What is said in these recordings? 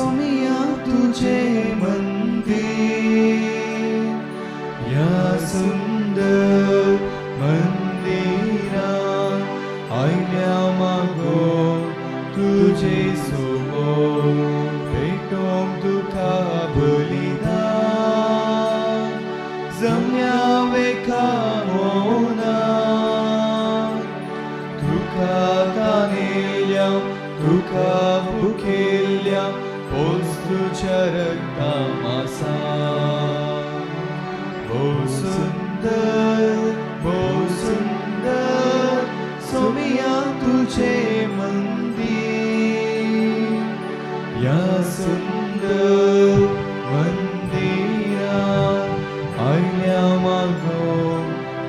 सोमिया तुझे मंदिर, ह्या सुंदर मंदिरा आयल्या मागो तुझे सोमो भेटोवंक तुका बलिदान जमल्या वेखा मोना तुका तानेल्या तुका भुकेल्ल्या पोस तुझ्या रक्ता मासा. भोव सुंदर भोव सुंदर सोमिया तुझे मंदिर, ह्या सुंदर मंदिरा आयल्या मागो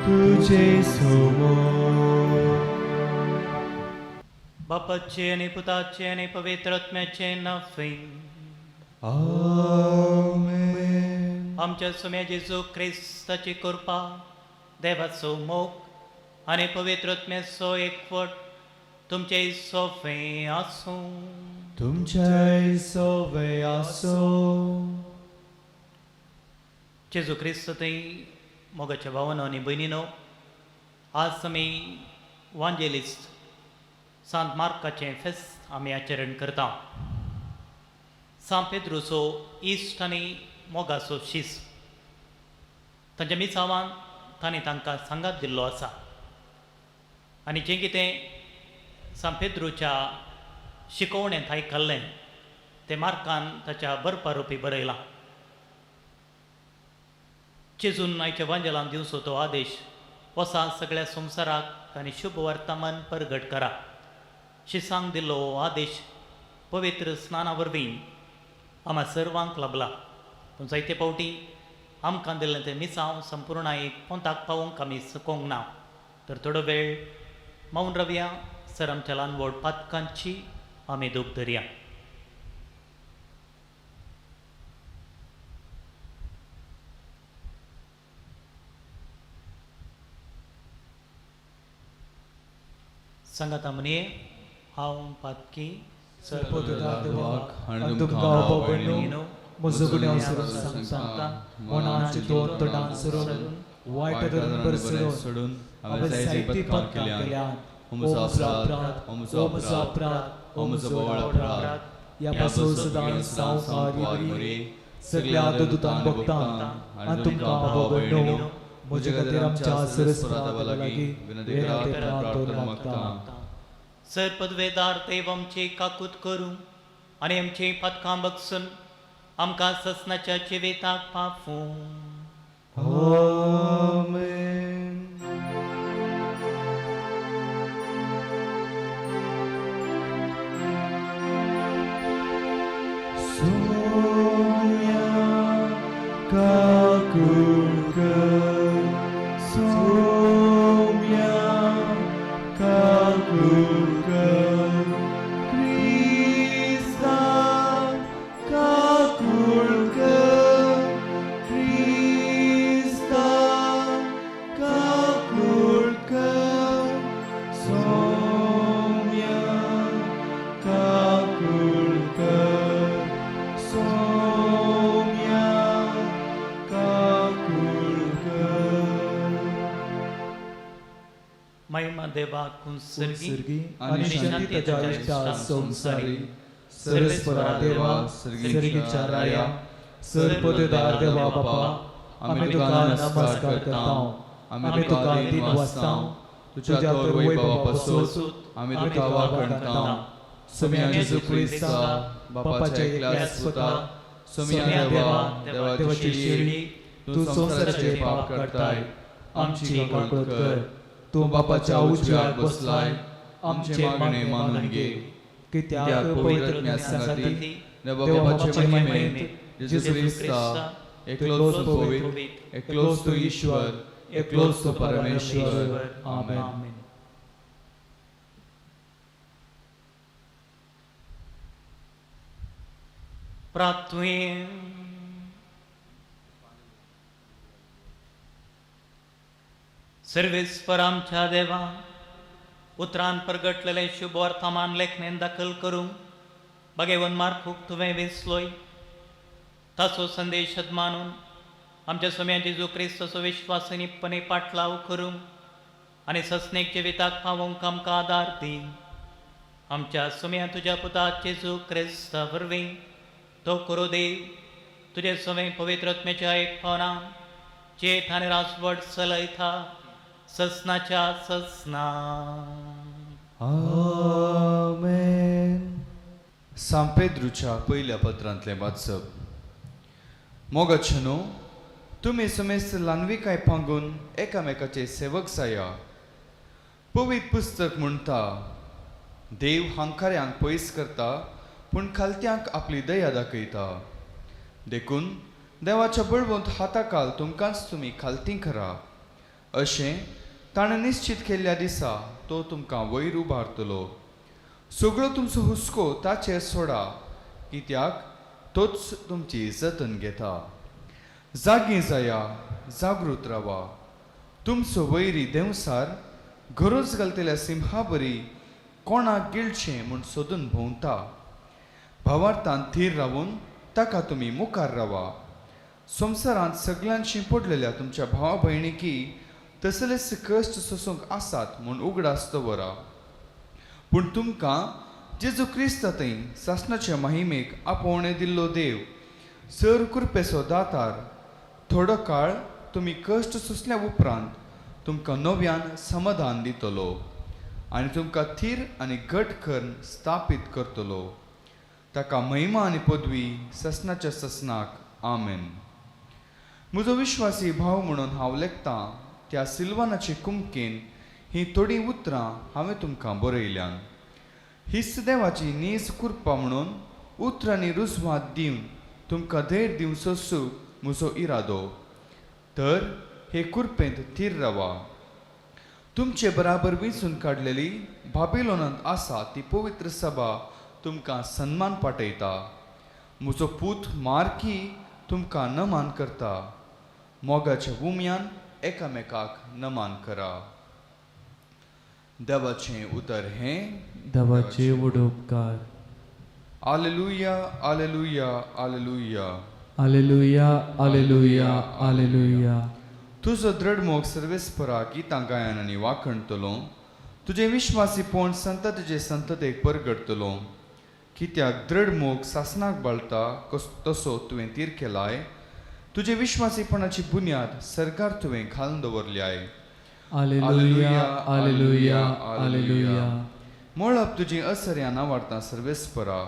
तुझे सोमो. बापाचे आनी पुताचे आनी पवित्र आत्म्याचे नांव. आमेन. आमच्या सुम्या जेजू क्रिस्ताची कृपा, देवाचो मोग आनी पवित्र आत्म्याचो एकवट तुमचे सोफे आसूं. तुमचे सोवे आसो. जेजू क्रिस्त थंय मोगाच्या भावानो आनी भयणीनो, आज आमी वांजेलिस्ट सांत मार्काचें फेस्त आमी आचरण करता. सांत पेद्रूचो इश्ट आनी मोगाचो शीस तांच्या मिसावान तांणी तांकां सांगात दिल्लो आसा आनी जें कितें सांत पेद्रूच्या शिकोवणेंत आयकल्लें तें मार्कान ताच्या बरपा रुपी बरयलां. जेजून आयच्या वांजेलान दिवचो तो आदेश, वसा सगळ्या संवसाराक आनी शुभ वर्तमान परगट करा. शिसांक दिल्लो हो आदेश पवित्र स्नाना वरवीं आमकां सर्वांक लाबला, पूण जायते फावटी आमकां दिल्लें तें मिसांव संपुर्णायेक पोंताक पावोवंक आमी चुकोंक ना. तर थोडो वेळ मौन रवया सर आमच्या ल्हान व्हड पातकांची आमी दूख धरया. सांगाता म्हणये, हांव पातकी. देवाक आनी तुमकां भाव-भयणींनो म्हजो गुन्यांव सोडून सांगता, मनान चिंतून तोंडान सोडून वायट आदरान सोडून हांवें जायतीं पातकां केल्यात. हो म्हजो अपराध, हो म्हजो अपराध, हो म्हजो व्हड अपराध. ह्या पासून सदां सावकार मरे सगळ्या दुतान भक्तां आनी तुमकां भाव-भयणींनो म्हजे खातीर आमच्या सरस्परा लागीं विनंती प्रार्थना मागता. सर पदवेदार देव आमची काकूत करूं आनी आमची पातकां बगसून आमकां ससनाच्या जिविताक पाफूं. आमेन. सोम्या काकूट कर, सोम्या काकूट कर, क्रिस्ता काकूट कर, क्रिस्ता काकूट कर, सोम्या काकूट कर, सोम्या काकूट कर. महिमा देवाक कुंसर्गी सर्गी आनी शांती ताच्या इश्टा संवसारी. सर्वेस्परा देवा, सर्गीच्या राया, सर पदवेदार देवा बापा, आमी तुका नमस्कार करता, आमी तुका दिन वाचता, तुज्या तर वैभवा पासून आमी तुका वाखणता. सोम्या जेजू क्रिस्ता बापाच्या एकल्याच पुता, सोम्या देवा, देवाची शिरडी, तूं संवसाराचे पाप काडताय, आमची काकळत कर. तूं बापाच्या उजव्याक बसलाय, आमचे मागणे मानून घे. कित्याक पवित्र पवित्र सांगाती देवा देवा बापाचे बापाचे महिमेंत महिमेंत जेजू क्रिस्ता एकलोच तो पवित्र, एकलोच तो ईश्वर, एकलोच तो परमेश्वर. आमेन. आमेन. प्रार्थुये. सर्वेस्पर आमच्या देवा, उतरान प्रगटलेले शुभ वर्तमान लेखणेन दाखल करूंक बागेवन मार्कूक तुवें वेंचलोय ताचो संदेश मानून आमच्या सोम्या जेजू क्रिस्ताचो विश्वासनीपणे पाटलाव करूंक आनी ससनेक जिविताक पावोवंक आमकां आदार दी. आमच्या सोम्या तुज्या पुता जेजू क्रिस्ता वरवीं तो करूं देव तुजे सवें पवित्र आत्म्याच्या एक पावना जेठ आनी राजवट चलयता ससनाच्या ससना. आमेन. सांपेद्रूच्या पयल्या पत्रांतलें वाचप. मोगाचे न्हू, तुमी समेस्त ल्हानविकाय पांगून एकामेकाचे सेवक जाया. पवित्र पुस्तक म्हणटा, देव हांकाऱ्यांक पयस करता पूण खालत्यांक आपली दया दाखयता. देखून देवाच्या बळवंत हाताकाल तुमकांच तुमी खालती करा, अशें ताणें निश्चित केल्ल्या दिसा तो तुमकां वयर उबारतलो. सगळो तुमचो हुस्को ताचेर सोडा, कित्याक तोच तुमची जतन घेता. जागी जाया, जागृत रावा. तुमचो वैरी देंवसार गरज घालतल्या सिंहा बरी कोणाक गिळचें म्हूण सोदून भोंवता. भावार्थान थीर रावून ताका तुमी मुखार रावा. संवसारांत सगल्यांशी पडलेल्या तुमच्या भावा भयणीकी तसलेच कश्ट सोसूंक आसात म्हूण उगडास दवरा. पूण तुमकां जेजू क्रिस्ता थंय सासणाचे माहिमेक आपोवणें दिल्लो देव सर कृपेचो दातार थोडो काळ तुमी कश्ट सोंसल्या उपरांत तुमकां नव्यान समाधान दितलो आनी तुमकां थीर आनी घट करून स्थापीत करतलो. ताका महिमा आनी पदवी ससनाच्या ससनाक. आमेन. म्हजो विश्वासी भाव म्हणून हांव लेखतां त्या सिल्वानाचे कुमकेन हीं थोडीं उतरां हांवें तुमकां बरयल्यान. हीच देवाची नीज कृपा म्हणून उतरांनी रुजवात दिवन तुमकां धैर्य दिवचो म्हजो इरादो. तर हे कुरपेंत थीर रावा. तुमचे बराबर विंचून काडलेली बाबिलोनांत आसा ती पवित्र सभा तुमकां सन्मान पाठयता. म्हजो पूत मार्की तुमकां नमान करता. मोगाच्या उमयान एकामेकाक नमान करा. देवाचें उतर हें. देवाचे व्हड उपकार. आलेलुया, आलेलुया, आलेलुया. आलेलुया, आलेलुया, आलेलुया. तुजो दृढ मोग सर्वेस्परा गितां गायन आनी वाखणतलो. तुजें विश्वासीपण संततेचे संततेक परगटतलो. कित्याक दृढ मोग सासनाक बाळटा तसो तुवें तीर केलाय. तुजे विश्वासीपणाची बुन्याद सर्गार तुवें घालून दवरल्याय. आलेलुया, आलेलुया, आलेलुया. मळब तुजी असर्या नावाडता सर्वेस्परा.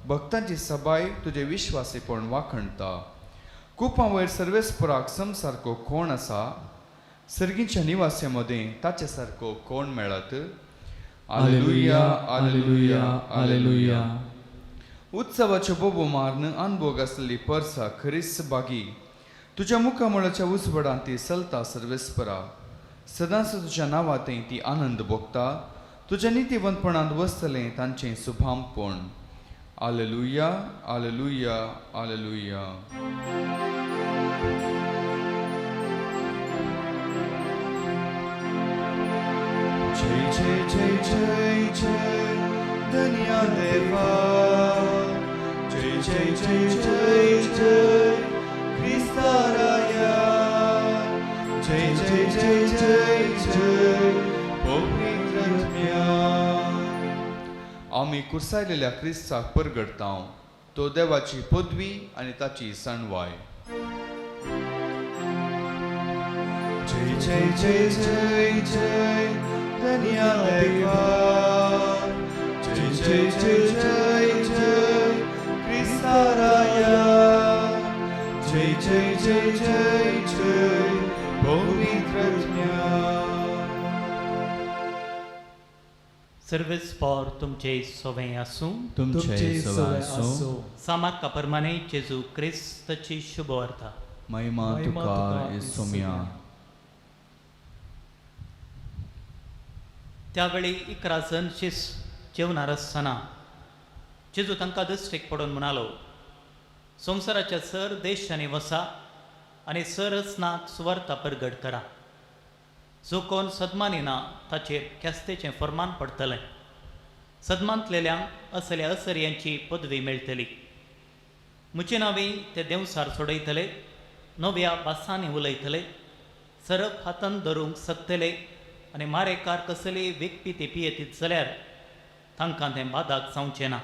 भक्तांची सबाय तुजें विश्वासीपण वाखणता. कुपां वयर सर्वेस्पराक समसारको कोण आसा? सर्गीच्या निवास्या मदें ताचे सारको कोण मेळत? आलेलुया, आलेलुया, आलेलुया. उत्सवाच्यो बोबो मारून अनभोग आसलेली परसा खरीच बागी. तुज्या मुखामळाच्या उजवडान ती चलता सर्वेस्परा. सदांच तुज्या नांवा थंय ती आनंद भोगता. तुज्या नितीवंतपणांत वसतलें तांचें सुभामपण. आलेलुया, आलेलुया, आलेलुया. जय जय जय जय जय धन्या देवा. जय जय जय जय जय क्रिस्ता राया. जय जय जय जय जय पवित्र आत्म्या. आमी कुर्सायलेल्या क्रिस्ताक परगडता. तो देवाची पदवी आनी ताची सणवाय. जय जय जय जय जय धन्या देवा. जय जय जय जय जय क्रिस्ता राया. जय जय जय जय जय पवित्र आत्म्या. सर्वेस्पर तुमचे सोवें आसूं. तुमचे सवय आसूं. सामाका परमाने जेजू क्रिस्ताची शुभ वार्ता. महिमा महिमा तुका तुका येसोमिया. त्यावेळी 11 जण शीस जेवणार आसतना जेजू तांकां दृश्टीक पडून म्हणालो, संवसाराच्या सर देशांनी वसा आनी सरच नाक सुवार्ता परगट करा. जो कोण सदमानी ना ताचेर ख्यास्तेचें फर्मान पडटलें. सदमांतलेल्यांक असल्या असर्यांची पदवी मेळटली. म्हजे नांवी ते देंवसार सोडयतले, नव्या भासांनी उलयतले, सरप हातान धरूंक शकतले आनी मारेकार कसली विकपी ती पियेतीत जाल्यार तांकां तें बादाक जावचें ना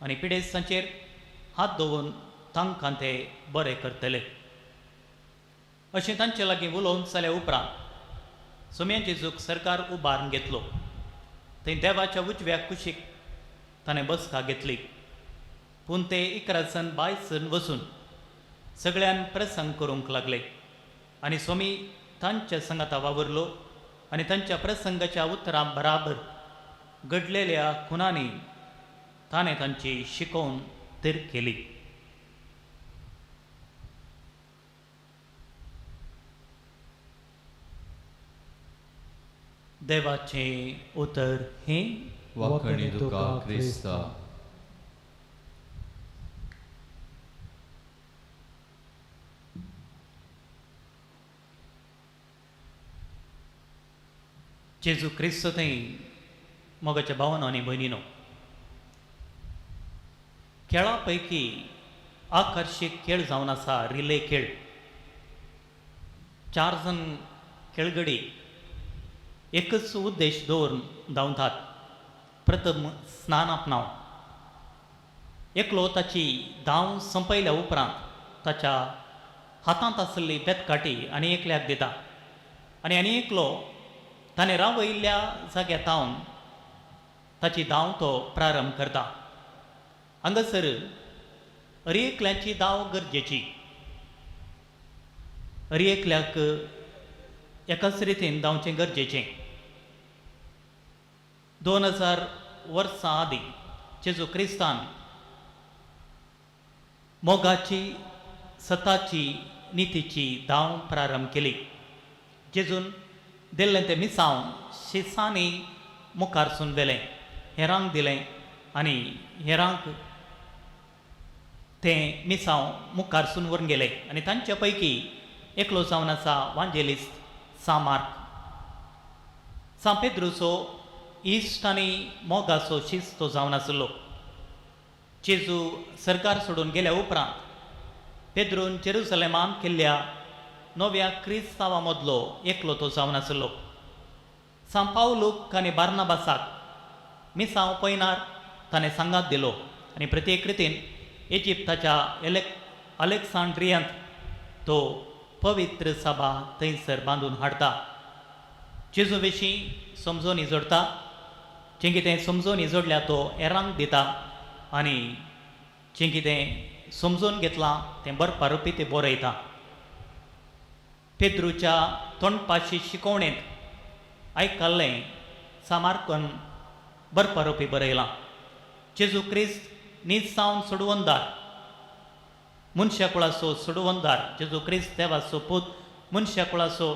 आनी पिडेस्तांचेर हात दवरून तांकां ते बरे करतले. अशें तांचे लागीं उलोवन जाल्या उपरांत सोम्या जेजूक सरकार उबारून घेतलो. थंय देवाच्या उजव्या कुशीक ताणें बसका घेतली. पूण ते 11 जण 22 जण वचून सगळ्यान प्रसंग करूंक लागले आनी स्वामी तांच्या संगाता वावुरलो आनी तांच्या प्रसंगाच्या उतरां बराबर घडलेल्या खुनांनी ताणें तांची शिकोवन तिर केली. देवाचें उतर हें. वाखणी तुका क्रिस्ता. जेजू क्रिस्त थंय मोगाच्या भावानो आनी भयणीनो, खेळा पैकी आकर्शीक खेळ जावन आसा रिले खेळ. 4 जण खेळगडी एकच उद्देश दवरून धांवतात, प्रथम स्नान आपणाव. एकलो ताची धांव संपयल्या उपरांत ताच्या हातांत आशिल्ली बेतकाठी आनी एकल्याक दिता आनी आनी एकलो ताणें रावयल्ल्या जाग्या तावन ताची धांव तो प्रारंभ करता. हांगासर हर एकल्याची धांव गरजेची, हर एकल्याक एकाच रितीन धांवचें गरजेचें. 2000 वर्सां आदीं जेजू क्रिस्तान मोगाची, सताची, नितीची धांव प्रारंभ केली. जेजून दिल्लें तें मिसांव शिसांनी मुखारसून व्हेलें, हेरांक दिलें आनी हेरांक तें मिसांव मुखारसून व्हरून गेलें. आनी तांचे पैकी एकलो जावन आसा वांजेलिस्त सां मार्क. सां पेद्रूचो इश्ट आनी मोगाचो शिस्त तो जावन आसलो. जेजू सरकार सोडून गेल्या उपरांत पेद्रून जेरुसलेमांत केल्ल्या नव्या क्रिस्तांवा मदलो एकलो तो जावन आसलो. सां पावलूक आनी बार्नाबासाक मिसांव पयनार ताणें सांगात दिलो आनी प्रत्येक रितीन इजिप्ताच्या अलेक्सांड्रियांत तो पवित्र सभा थंयसर बांदून हाडटा. जेजू विशीं समजोनी जोडटा, जें कितें समजोनी जोडल्या तो हेरांक दिता आनी जें कितें समजून घेतलां तें बरपा रुपी तें बरयता. पेद्रूच्या तोंडपाशी शिकवणेंत आयकल्लें सामार्कन बरपा रुपी बरयलां. जेजू क्रिस्त नीज सावन सोडवंदार, मनशा कुळाचो सोडवंदार, जेजू क्रिस्त देवाचो पूत मनशा कुळाचो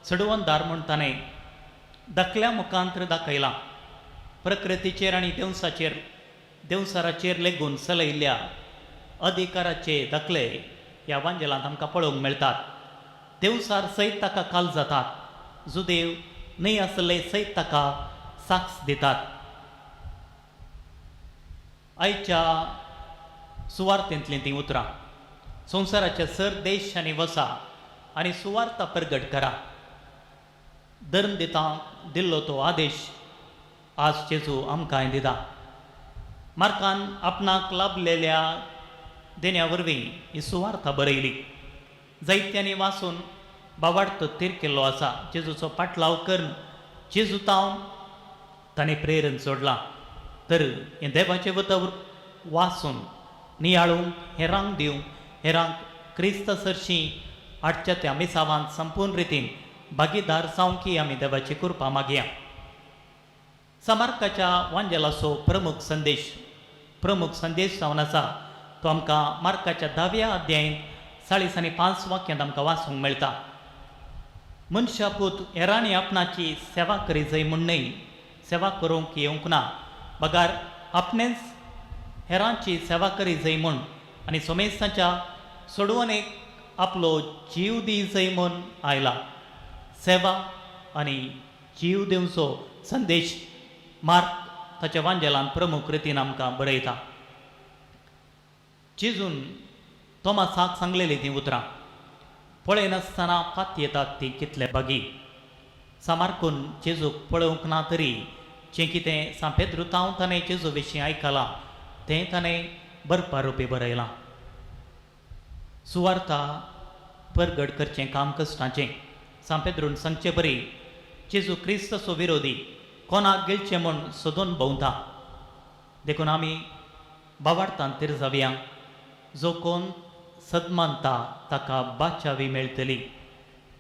सोडवंदार म्हूण ताणें धाकल्या मुखांत दाखयलां. प्रकृतीचेर आनी देवसाचेर देवसाराचेर लेगून चलयल्ल्या अधिकाराचे दाखले ह्या वांजेलांत आमकां पळोवंक मेळटात. देवसार सयत ताका काल जातात, जुदेव न्हय आसले सयत ताका साक्ष दितात. आयच्या सुवार्थेंतलीं तीं उतरां संवसाराच्या सर देश आनी वसा आनी सुवार्ता प्रगट करा. धर्म दिता दिल्लो तो आदेश आज जेजू आमकांय दिता. मार्कान आपणाक लाभलेल्या देण्या वरवीं ही सुवार्ता बरयली. जायत्यांनी वाचून बावार्थ तीर केल्लो आसा. जेजूचो पाटलाव करून जेजू तावन ताणें प्रेरण सोडलां. तर हें देवाचें उतर वाचून नियाळूंक, हेरांक दिवंक, हेरांक क्रिस्त सरशीं हाडच्या त्या मिसावांत संपूर्ण रितीन भागीदार जावंक ही आमी देवाची कृपा मागया. सामार्काच्या वांजेलाचो प्रमुख संदेश जावन आसा तो आमकां मार्काच्या 10व्या अध्यायेंत 40 आनी 5 वाक्यांत आमकां वाचूंक मेळटा. मनशा पूत हेरांनी आपणाची सेवा करी जाय म्हूण न्हय, सेवा करूंक येवंक ना, बगार आपणेंच हेरांची सेवा करी जाय म्हूण आनी सोमेस्तांच्या सोडवणेक आपलो जीव दी जाय म्हूण आयला. सेवा आनी जीव दिवचो संदेश मार्क ताच्या वांजेलान प्रमुख रितीन आमकां बरयता. जेजून तोमासाक सांगलेली तीं उतरां पळयनासतना पातयेतात ती कितले बागी. सामारकून जेजूक पळोवंक ना तरी जें कितें सांत पेद्रू ताणें जेजू विशीं आयकलां तें ताणें बरपा रुपी बरयलां. सुवार्ता परगट करचें काम कश्टाचें. सांत पेद्रून सांगचे बरी जेजू क्रिस्ताचो विरोधी कोणाक गिळचें म्हूण सोदून भोंवता. देखून आमी बावार्थान तिर जावया. जो कोण सदमानता ताका बाचावी मेळटली.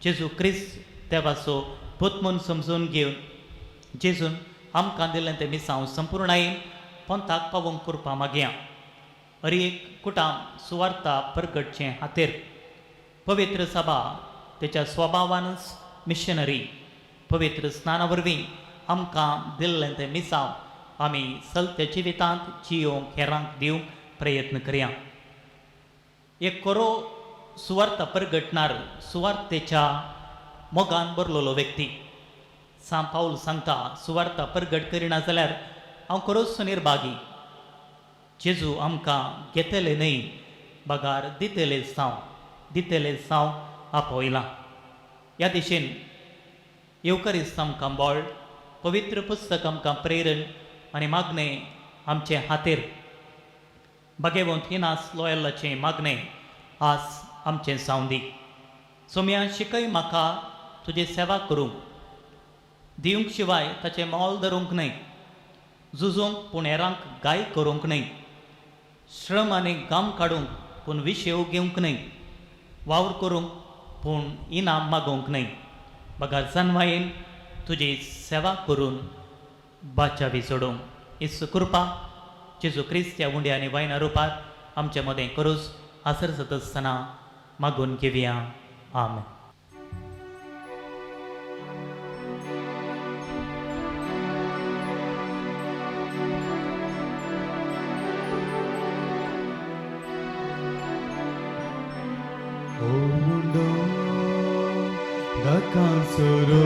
जेजू क्रिस्त देवाचो पूत म्हूण समजून घेवन जेजून आमकां दिल्लें तें मिसांव संपुर्णायेन पंथाक पावोवंक कृपा मागया. हर एक कुटाम सुवार्ता परगटचें हातेर पवित्र सभा तेच्या स्वभावानच मिशनरी पवित्र स्नाना वरवीं आमकां दिल्लें तें मिसांव आमी चलत्या जिवितांत जियोवंक हेरांक दिवंक प्रयत्न करया. एक खरो सुवार्ता परगटणार सुवार्तेच्या मोगान भरलेलो व्यक्ती. सांत पावल सांगता सुवार्ता परगट करिना जाल्यार हांव खरोच निर्भागी. जेजू आमकां घेतले न्हय बगार दितले साव दितले साव आपयलां. ह्या दिशेन येवकारीस्त आमकां बळ पवित्र पुस्तक आमकां प्रेरण आनी मागणें आमचे हातेर. भागेवंत इनास लोयलाचें मागणें आज आमचें जावं दी. सोम्या शिकय म्हाका तुजी सेवा करूंक दिवंक शिवाय ताचें मोल धरूंक न्हय झुजूंक पूण हेरांक गाय करूंक न्हय श्रम आनी घाम काडूंक पूण विशेव घेवंक न्हय वावर करूंक पूण इनाम मागोवंक न्हय बगर जनवायेन तुजी सेवा करून बाचावी जोडूंक. इसू कृपा जेजू क्रिस्त ह्या उंड्या आनी वायना रुपार आमचे मदें करूच आसर जाता आसतना मागून घेवया. आमेन. उंडो दकासुरो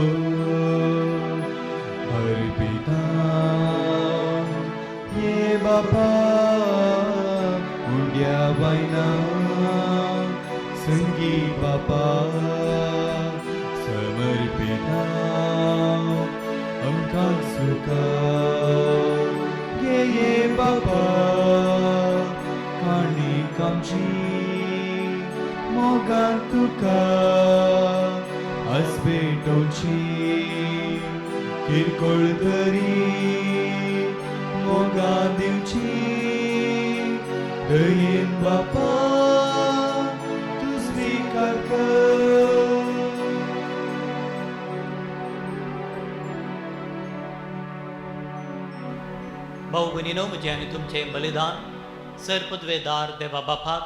अर्पिता ये बापा उंड्या बायना संगी बापा समर्पिता आमकां सुखा गे ये बापा काणी आमची मोगान तुका आसपेटोवची किरकोळ तरी मोगान दिवची दयेन बापा तूं स्विकार कर. भाऊ भयणीनो म्हजें आनी तुमचें बलिदान सर पदवेदार देवा बापाक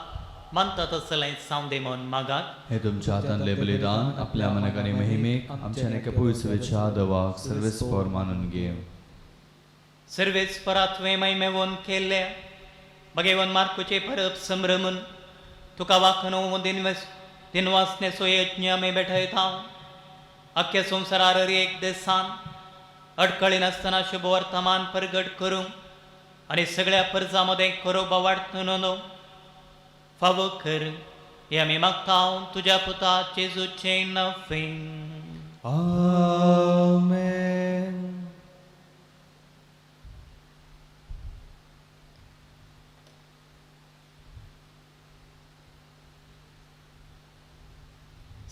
मानता तसलें जावं दी म्हूण मागात. हे तुमच्या हातांतले बलिदान आपल्या मनाक आनी महिमेक आमच्या आनी पवित्र दवाक सर्वेस्पोर मानून घे. सर्वेस परात्वे महिमेवन केल्ल्या भगेवन मार्कुचे परब संभ्रमून तुका वाखनो दिनवासनेचो यज्ञ आमी भेटयता. अख्ख्या संवसारार हर एक देसान अडकळी नासतना शुभ वर्तमान परगट करूंक आनी सगळ्या परजां मदें खरो बोवाळ न्हू फावो कर हे आमी मागता तुज्या पुता जेजूचें नफें. आमेन.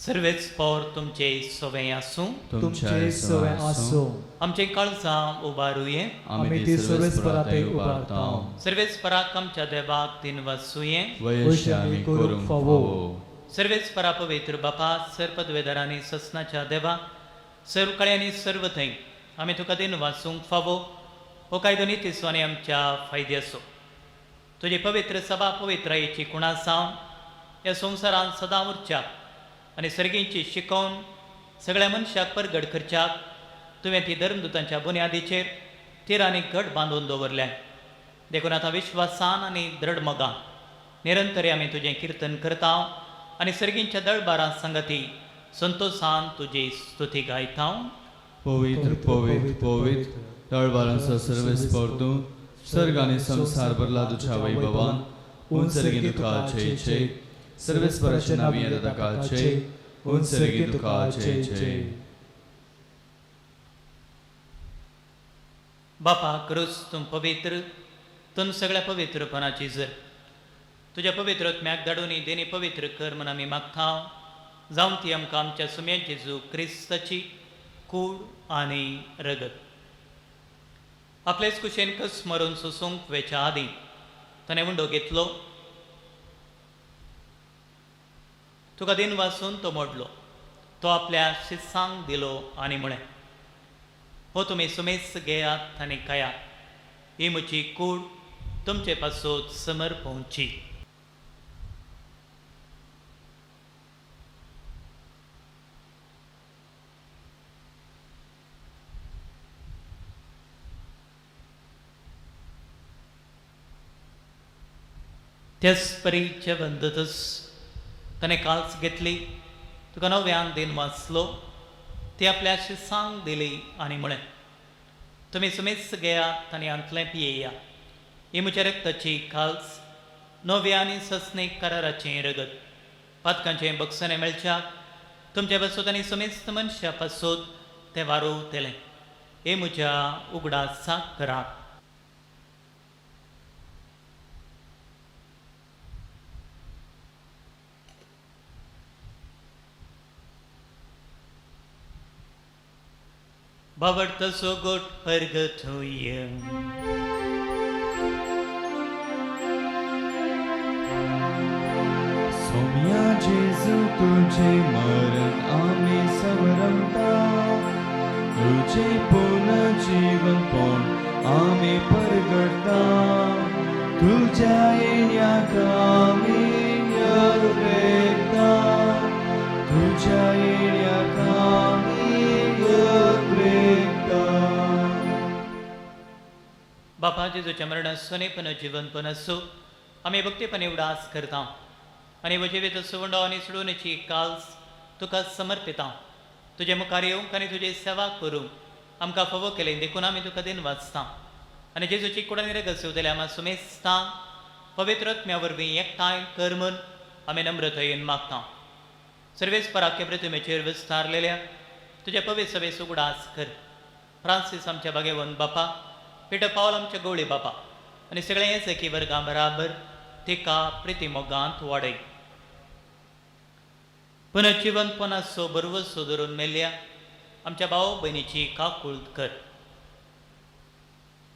सर्वेच पोर तुमचे सवे आसूं. तुमचे सवे आसूं. आमचे काळजां उबारुये. आमी ती सर्वेस्परा थंय उबारता. सर्वेच पराक आमच्या देवाक तीन वसुये. वयश्य आमी करूंक फावो. सर्वेच परा पवित्र बापा सर पदवेदारांनी ससनाच्या देवा सर्व कळ्यांनी सर्व थंय आमी तुका दिन वाचूंक फावो हो कायदो नितीचो आनी आमच्या फायद्याचो. तुजी पवित्र सभा पवित्रायेची कुणा सावन ह्या संवसारांत सदां उरच्या आनी सर्गींची शिकोवन सगळ्या मनशाक परगट करच्याक तुवें ती धर्मदुतांच्या बुन्यादीचेर तिरांनी घट बांदून दवरल्या. देखून आतां विश्वासान आनी दृढ मोगान निरंतर आमी तुजें किर्तन करता आनी सर्गींच्या दळबारां संगती संतोशान तुजी स्तुती गायता. पवित्र पवित्र पवित्र तळवारांचो सर्वेस्पर तूं सर्ग आनी संवसार भरला तुज्या वैभवान उंचरगी तुका जय जय. सर्वेस्पराचे नांवी येता ताका जय, उंचरगी तुका जय जय. बापा क्रूस तूं पवित्र, तूं सगळ्या पवित्रपणाची जर तुज्या पवित्र आत्म्याक धाडून देणी पवित्र कर म्हूण आमी मागता. जावन ती आमकां आमच्या सुम्या जेजू क्रिस्ताची कूड आनी रगत आपलेच कुशेन कस मरून सोसूंक वेच्या आदीं ताणें उंडो घेतलो, तुका दिन वासून तो मोडलो, तो आपल्या शिसांक दिलो आनी म्हळें, हो तुमी सुमेस घेयात आनी खायात, ही म्हजी कूड तुमचे पासत समर्पोवची. त्याच परी जेवण दतच ताणें काल्स घेतली, तुका नव्यान दिन वाचलो, ती आपल्या शिसांक दिली आनी म्हळें, तुमी सुमेस घेयात आनी हांतलें पियेया, ही म्हज्या रक्ताची काल्स नव्या आनी ससनीक कराराचें रगत, पातकांचें बक्षणें मेळच्याक तुमच्या पासत आनी सुमेस्त मनशा पासत तें वारोवतलें, हे म्हज्या उगडासाक करात. बाबडतो गोट परगतूय. सोम्या जेजू तुझे मरण आमी समरमता, तुझे पुनर्जीवन पण आमी परगटता, तुझ्या येण्याक आमी यत्रेकता, तुझ्या येण्याक आमी यत्रेकता. बापा जेजूच्या मरणात सोनेपण जीवनपण असो आमी भक्तीपणे उडास करता आनी वजेवेत सुवंडो आनी सोडोवण्याची काल्स तुका समर्पिता. तुजे मुखार येवंक आनी तुजी सेवा करूंक आमकां फावो केलें देखून आमी तुका दिन वाचता आनी जेजूची कुडानी रगत सेवतले आमा सुमेस्ता पवित्र आत्म्या वरवीं एकठांय कर म्हूण आमी नम्रतायेन मागता. सर्वेस पराख्या प्रतिमेचेर विस्तारलेल्या तुज्या पवित्र सभेचो उगडास कर. फ्रांसीस आमच्या बागेवन बापा, पिटर पावल आमच्या गवळी बापा आनी सगळे एकी वर्गां बराबर तिका प्रिती मोगांत वाडय. पुनर्जिवनपणाचो बरवसो धरून मेल्ल्या आमच्या भाव भयणीची काकूळ कर.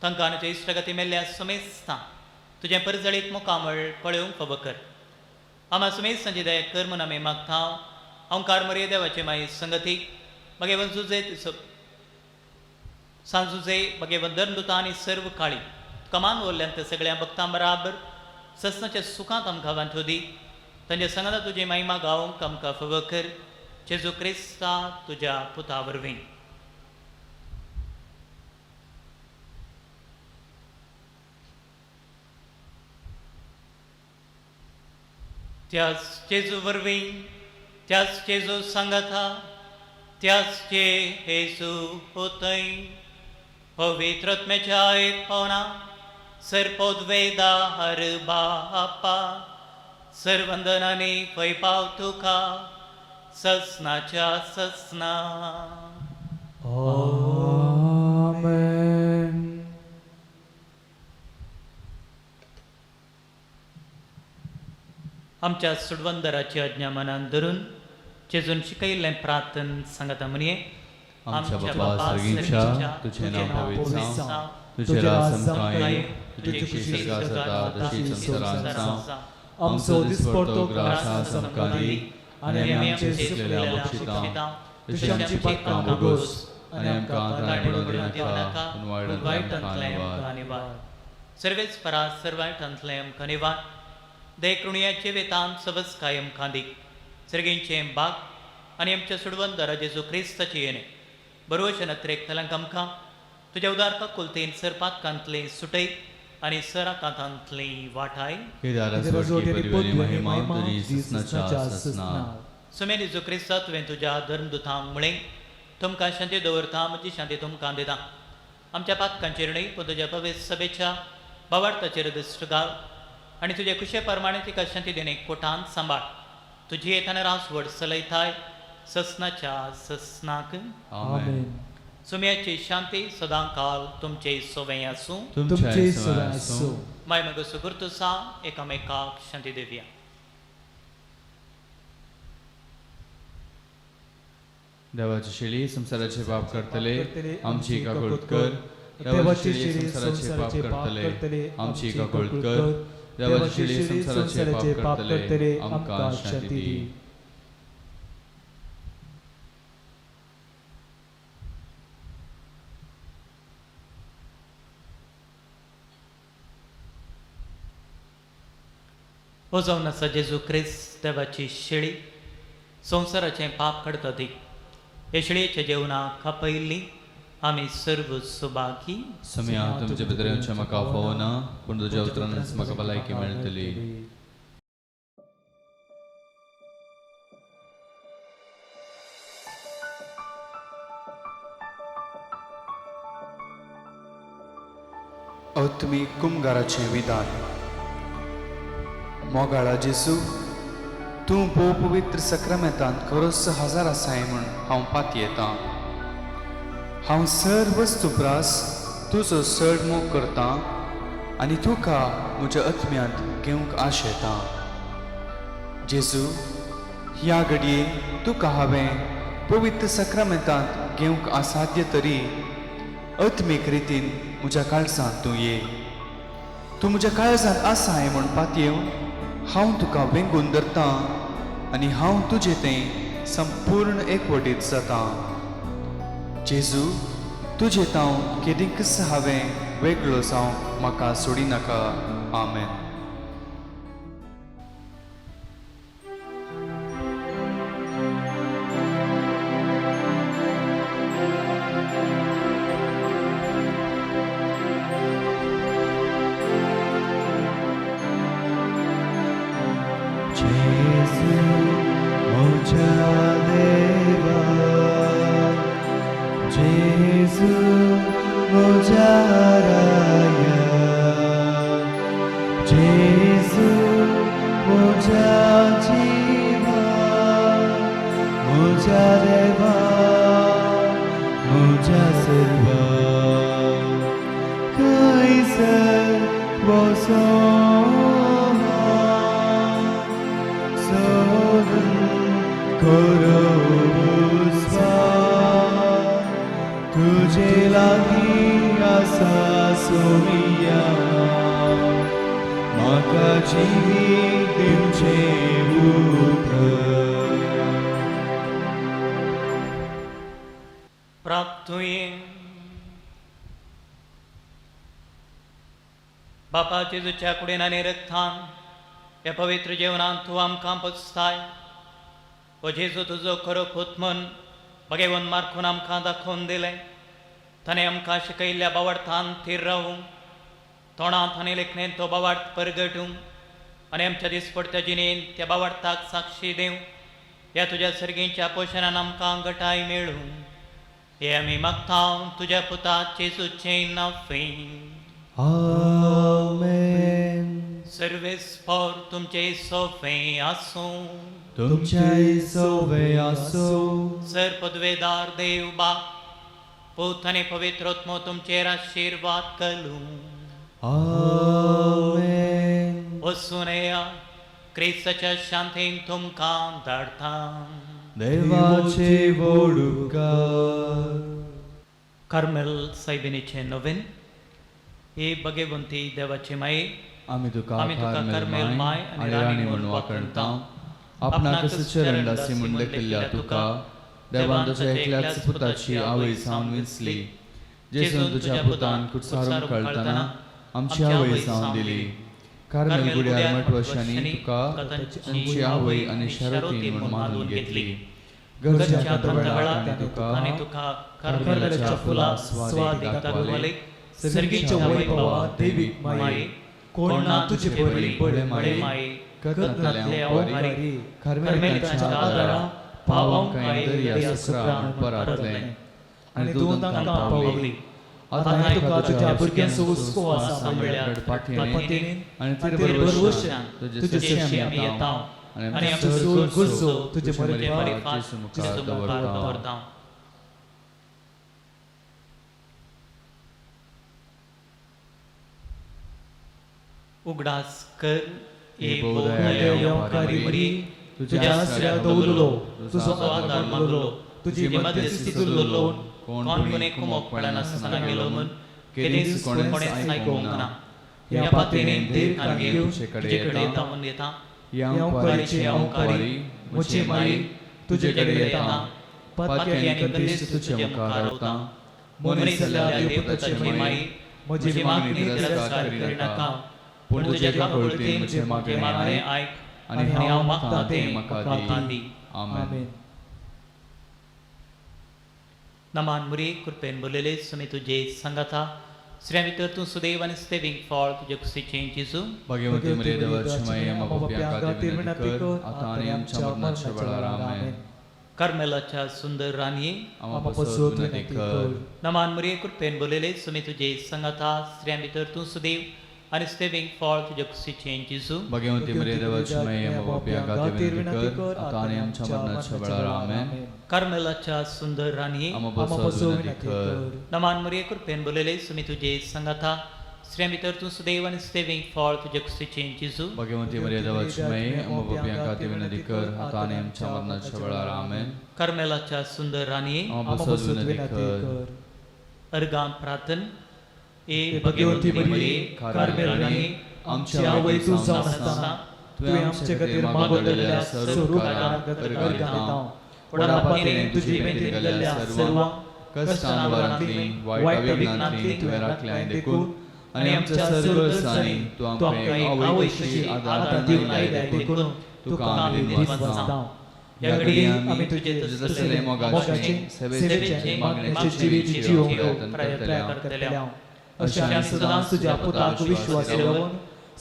तांकां आनी इश्टगती मेल्ल्या सुमेस्तां तुजें परजळीत मुखामळ पळोवंक फावो कर. आमा सुमेस्तांची दया कर म्हूण आमी मागता. ओंकार मरिये देवाचे माई संगती भगेवन सुजे सांजुजे भगेवन दर्दुता आनी सर्व काळी कमान वरल्यान त्या सगळ्या भक्तां बराबर ससनाच्या सुखांत आमकां वांटो दी. तांच्या संगता तुजी महिमा गावंक आमकां फावो कर. जेजू क्रिस्ता तुज्या पुता वरवीं. त्याच जेजू वरवीं, त्याच जेजू सांगता, त्याच जे हेजू होतय पवित्र आत्म्याच्या एक पावना सर्पोद्वेदा हर बापा सर्वंदनानी वैपाव तुका ससनाच्या ससना. आमेन. आमच्या सुडवंदराची आज्ञा मनान धरून जेजून शिकयल्लें प्रार्थन सांगता म्हणये. आमच्या बापा सर्गीच्या, तुझें नांव पवित्र जावं, तुझें राज आमकां येवं, तुजी खुशी स्वर्गांत जाता तशी संवसारांत जावं. आमचो दिसपडतो ग्रास आज आमकां दी आनी आमी आमचे चुकलेल्या बक्षिता तशी आमची पातकां भोगोस आनी आमकां ताण पडूंक दिनाका, पूण वायटांतलें आमकां निवार. सर्वेच परा सर्वायटांतलें आमकां निवार. दयकृणयाचे वेतान सवस कायम खांदी सर्गींचें बाग आनी आमच्या सुडवंदरा जेजू क्रिस्ताची येणे बरोवचें नत्रेक तलांक आमकां तुज्या उदार काकुलतेन सरपातकांतलें सुटय आनी सराकांतांतली वाठाय. सुमेर जेजू क्रिस्ता तुवें तुज्या धर्मदुतांक म्हळें, तुमकां शांती दवरता, म्हजी शांती तुमकां दिता. आमच्या पातकांचेर न्हय पूण तुज्या पवित्र सभेच्या बावार्थाचेर दृश्ट घाल आनी तुजे खुशे प्रमाणे तिका शांती देणे कोटान सांबाळ. तुजी येताना रास व्हड चलयताय ससनाच्या ससनाक. आमेन. सुम्याची शांती सदां काल तुमचे सोवे आसूं. तुमचे सदां आसूं. माय मग सुगुर्त सा एकामेकाक शांती दिवया. देवाची शेळी संसाराचे पाप करतले आमची काकूळ कर. देवाची शेळी संसाराचे पाप करतले आमची काकूळ कर. देवाची शेळी संसाराचे पाप करतले आमकां शांती दी. हो जावन आसा जेजू क्रिस्त देवाची शेळी संवसाराचें पाप काडटा ती. हे शेळयेच्या जेवणाक खापयल्ली आमी सर्व सुभागी. सम्या तुमचे भितर येवचें म्हाका फावना पूण तुज्या उतरानच म्हाका भलायकी मेळटली. आत्मीक कुमगाराचें विधान. मोगाळा जेजू, तूं भोव पवित्र सक्रामेंतांत खरोच हजार आसाय म्हूण हांव पातयेतां. हांव सर वस्तू प्रास तुजो चड मोग करतां आनी तुका म्हज्या आत्म्यांत घेवंक आशेतां. जेजू, ह्या घडये तुका हांवें पवित्र सक्रामेंतांत घेवंक असाध्य तरी आत्मीक रितीन म्हज्या काळजांत तूं ये. तूं म्हज्या काळजांत आसाय म्हूण पातयेवन हांव तुका वेंगून धरतां आनी हांव तुजें तें संपूर्ण एकवटीत जातां. जेजू, तुजें तांव केदींकच हांवें वेगळो जावंक म्हाका सोडिनाका. आमेन. बापा जेजूच्या कुडीन आनी रक्तान ह्या पवित्र जेवणान तूं आमकां पोसताय. हो जेजू तुजो खरो पूत म्हूण बगेवन मारकून आमकां दाखोवन दिलें. ताणें आमकां शिकयल्ल्या बावडतान थीर रावूं, तोंडांत आनी लेखणेन तो बावार्थ परगटूं आनी आमच्या दिसपडत्या जिणेन त्या बावार्थाक साक्षी दिवं. ह्या तुज्या सर्गींच्या पोशणान आमकां घटाय मेळूं हे आमी मागता तुज्या पुता जेजूचें नांव. आमेन. सर्वेस्पोर तुमचे सोफे आसूं. तुमचे सोवे आसूं. सर पदवेदार देव बाप पूत आनी पवित्र आत्मो तुमचेर आशिर्वाद करूं. आमेन. वचून येया, क्रिस्ताच्या शांतीन तुमकां धाडटा. देवाचे व्हड उपकार. कार्मेल सायबिणीचें नवीन ही बगेवंती देवाची माई, आमी तुका कार्मेल माय आनी राणी म्हूण वाखणता. आपणाक चरण दासी म्हूण लेखिल्ल्या तुका देवान तुज्या एकल्याच पुताची आवय जावन विंचली. जेजून तुज्या पुतान कुडसारून कळटना आमची आवय जावन दिली. कार्मेल गुड्यार मठवशांनी तुका तांची आवय आनी शारोतीन म्हूण मानून घेतली. गरजेच्या वेळार ताणें तुका कार्मेलाच्या फुला स्वादीक दाखवले. सर्गीच्या वैभवा देवीक माये, कोण ना तुझे बरी बळे माये, कथनातले अवघारी, कार्मेलाच्या आदारा पावोवंक कांय दर्या सुक्रा म्हूण परातलें आनी तूं तांकां पावली. आतां तुका तुज्या भुरग्यांचो हुस्को आसा म्हणल्यार पातयेन आनी आनी भरवशान तुजे तुजे सरशी सरशी आमी आमी येता येता आनी आनी आमचो आमचो चड गुरसो गुरसो तुजे तुजे मरिफात मरिफात जेजू मुखार जेजू मुखार दवरता. दवरता. उगडास कर हे ए बहुदयाकारी मरी, तुज्या आसऱ्या दवरलो, तुजो आदार मागलो, तुजी मध्यस्थी चल्लो, कोण कोणे कुमोक पडनासतना गेलो म्हूण केदींच कोणेंच आयकूंक ना. ह्या पातयेन धीर कान घेवन तुजे कडेन येता म्हूण येता. हांव कुवारीची हांव कुवारी, म्हजी माई तुजे कडेन येता. पातकी आनी बंदिस्त तुजे मुखार रावता. मनीस जाल्ल्या देवपुताची माई, म्हजी म्हजी मागणी मागणी तिरस्कार तिरस्कार करिनाका, करिनाका, पूण पूण तुजे तुज्या काकुळटेन काकुळटेन म्हजें म्हजें मागणें मागणें आयक आयक आनी आनी हांव हांव मागता मागता तें तें म्हाका म्हाका दी. दी. आमेन. आमेन. नमान मुरी कृपेन बोललेले सुमी तुजे सांगाता, स्त्रियां भितर तूं सुदैव आनी सुदैवीक फळ तुजे कुशीचें जेजू. भाग्यवती मरिया देवाची माई, आमकां पापयां खातीर विनंती कर, आतां आनी आमच्या मरणाच्या वेळार. आमेन. कार्मेलाच्या सुंदर राणये, आमकां पासत विनंती कर. नमान मुरी कृपेन बोललेले सुमी तुजे सांगाता, स्त्रियां भितर तूं सुदैव आनी सुदैवीक फळ तुजे कुशीचें जेजू. भाग्यवती मरिया देवाची माई, आमकां पापयां खातीर विनंती कर, आतां आनी आमच्या मरणाच्या वेळार. आमेन. कार्मेलाच्या सुंदर राणये, आमकां पासत विनंती कर. नमान मुरी कृपेन बोललेले सुमी तुजे सांगाता, स्त्रियां भितर तूं सुदैव आनी सुदैवीक फळ तुजे कुशीचें जेजू. भाग्यवती मरिया देवाची माई, आमकां पापयां खातीर विनंती कर, आतां आनी आमच्या मरणाच्या वेळार. आमेन. कार्मेलाच्या सुंदर राणये, आमकां पासत विनंती कर. अर्गां प्रार्थन. ए भगवती भगवती मरिये, मरिये, कार्मेल राणी, आमची आवय तूं जावन आसतना तुवें आमचे खातीर मागून दिल्ल्या सर्व उपकारांक अर्घां दिता. व्हडा पातयेन तुजी मेहनतीन केल्ल्या सर्व कश्टां वारांतली, वायट विघ्नांतली तुवें राखल्याय देखून आनी आमच्या सर्व गरजांनी तूं तूं आमकां एक आमकां आवय कशी आदार दिवन दिवन आयल्याय आयल्याय देखून तुका तुका आमी आमी दिनवासता. दिनवासता. ह्या ह्या घडये घडये आमी आमी तुजे तुजे तसले मोगाचे, मोगाचे, सेवेचे, सेवेचे, मागण्याचे मागण्याचे जिवीत जिवीत जिवंक प्रयत्न प्रयत्न करतले. करतले. अशें आमी सदांच तुज्या पुताक विश्वास दवरून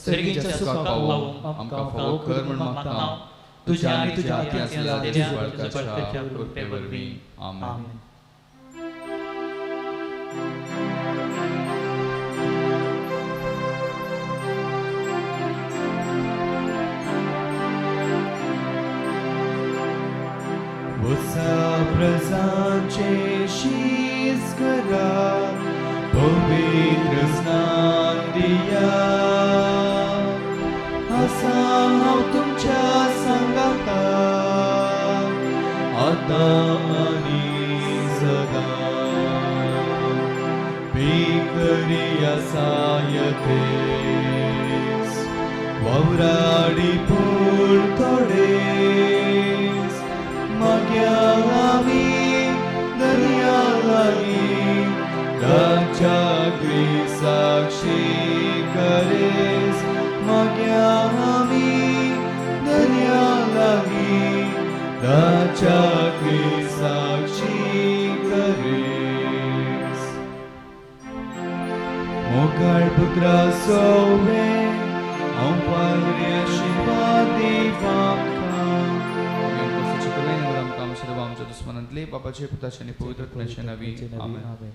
सर्गीच्या सुखाक पावोवंक आमकां फावो कर म्हूण मागता, तुज्या आनी तुज्या हातीं आसलेल्या तुज्या बाळकाच्या कृपे वरवीं. आमेन. आमेन. वसा प्रजांचे शीस करा, पवित्र स्नान दिया. आसा हांव तुमच्या सांगाता, आतां आनी सदां. भिकारी आसायतेस, वावराडी पूण थोडेस, माग्या आमी दर्या लागीं ताच्या साक्षी करेस. माग्या आमी दर्या लागीं ताच्या साक्षी करेस. मोगाळ पुत्रा सोवे, हांव पाद्री आशिर्वाद दिवाका. आमच्या दुस्मनांतली, बापाचे, पुताचे आनी पवित्र आत्म्याचे नांवी. आमेन. आमेन.